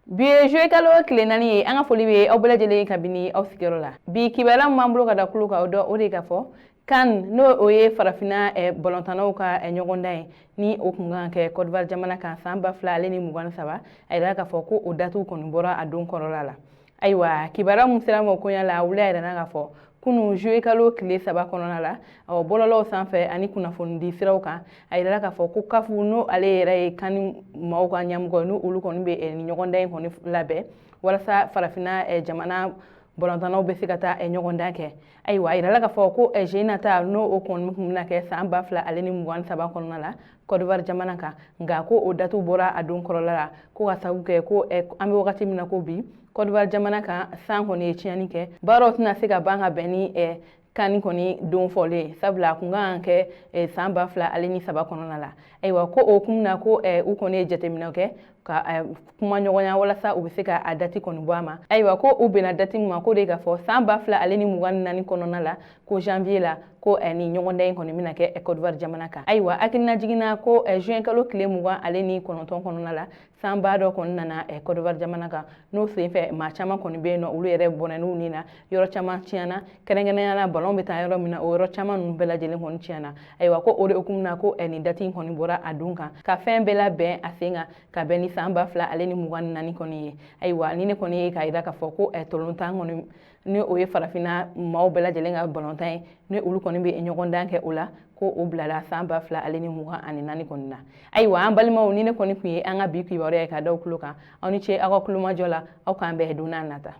Bi ye juillet kalo tile 4 ye. An ka foli bɛ aw bɛɛ lajɛlen kabini aw sigiyɔrɔ la. Bi kibaruya min b'an bolo ka da tulo kan, o dɔ o de ka fɔ CAN, n'o o ye farafinna balontannaw ka ɲɔgɔndan ye, ni o kun kan kɛ Côte d'Ivoire jamana kan san 2023, a yira k'a fɔ ko o datiw kɔni bɔra a don kɔrɔla la. Ayiwa, kibaruya min sera ma o koɲa la, wuli a yirana k'a fɔ kunu juillet kalo tile 3 kɔnɔna la, bɔlɔlɔw sanfɛ ani kunnafonidi siraw kan, a yirala k'a fɔ ko CAF, n'o ale yɛrɛ ye CAN maaw ka ɲɛmɔgɔ ye, n'o olu kɔni bɛ nin ɲɔgɔndan in kɔni labɛn walasa farafinna jamana balontannaw bɛ se ka taa ɲɔgɔndan kɛ. Ayiwa, a yirala k'a fɔ ko jeu nata, n'o o kɔni tun bɛna kɛ san 2023 kɔnɔna la Côte d'Ivoire jamana kan, nka ko o datiw bɔra a don kɔrɔla la, ko ka sababu kɛ ko an bɛ wagati min na ko bi, Côte d'Ivoire jamana kan san kɔni ye tiɲɛni kɛ, baaraw tɛna se ka ban ka bɛn ni CAN kɔni don fɔlen, sabula a kun kan ka kɛ san 2003 kɔnɔna la. Ayiwa, ko o kun na ko u kɔni ye jateminɛ kɛ ka kuma ɲɔgɔnya walasa u bɛ se ka a dati kɔni bɔ a ma. Ayiwa, ko u bɛnna dati min ma, ko de ka fɔ san 2024 kɔnɔna la, ko janvier la, ko nin ɲɔgɔndan in kɔni bɛna kɛ Côte d'Ivoire jamana kan. Ayiwa, hakilina jiginna ko juin kalo tile 29 kɔnɔna la, sanba dɔ kɔni nana Côte d'Ivoire jamana kan, n'o senfɛ maa caman kɔni bɛ yen nɔ, olu yɛrɛ bɔnɛn'u ni na, yɔrɔ caman tiɲɛna, kɛrɛnkɛrɛnnenya la ballon bɛ taa yɔrɔ min na, o yɔrɔ caman ninnu bɛɛ lajɛlen kɔni tiɲɛna. Ayiwa, ko o de hukumu na ko nin dati in kɔni bɔra a don kan ka fɛn bɛɛ labɛn a sen kan ka bɛn ni san 2024 kɔni ye. Ayiwa, ni ne kɔni ye k'a jira k'a fɔ ko tolontan kɔni, ni o ye farafinna maaw bɛɛ lajɛlen ka balontan ye, ni olu kɔni bɛ ɲɔgɔndan kɛ o la, ko o bilala san 2024 kɔni na. Ayiwa, an balimaw, ni ne kɔni tun ye an ka bi kibaruya ye ka da tulo kan. Aw ni ce aw ka kulomajɔ la. Aw k'an bɛn don n'a nata.